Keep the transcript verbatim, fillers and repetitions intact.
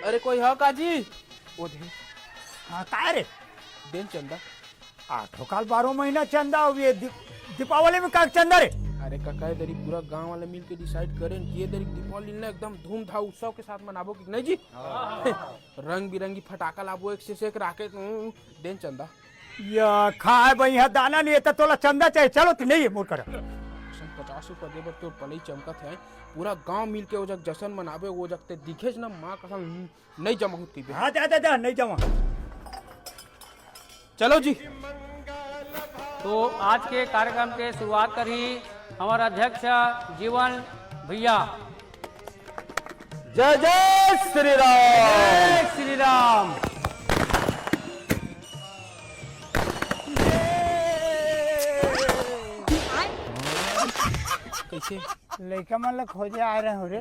अरे कोई हो का जी? ओ दे। हाँ, काय रे? देन चंदा। आठो काल बारह महीना चंदा हो, ये दीप-, दीपावली में का चंदा रे? अरे कका, ये दरी पूरा गांव वाले मिल के डिसाइड करेन कि ये दरी दीपावली ना एकदम धूमधाम उत्सव के साथ मनाबो कि नहीं जी? रंग बिरंगी फटाका लाबो, एक से एक राकेट, हम्म, देन चंदा। या खाए बइहा दाना नहीं है तो तोला चंदा चाहिए, चलो तो नहीं है मोर करा। पचास रुपया दे बर तोर पलई चमकत है, पूरा गांव मिल के वो जग जश्न मनाबे, वो जग ते दिखेच ना माँ कसम, हम्म, नहीं जमा होत कहिबे। हाँ, दे, दे, दे, नहीं जमा। चलो जी। तो आज के कार्यक्रम के शुरुआत करही हमारा अध्यक्ष जीवन भैया। जय जय श्री राम। जय श्री राम। कैसे? लइका मन ला खोजे आ रहे हो रे।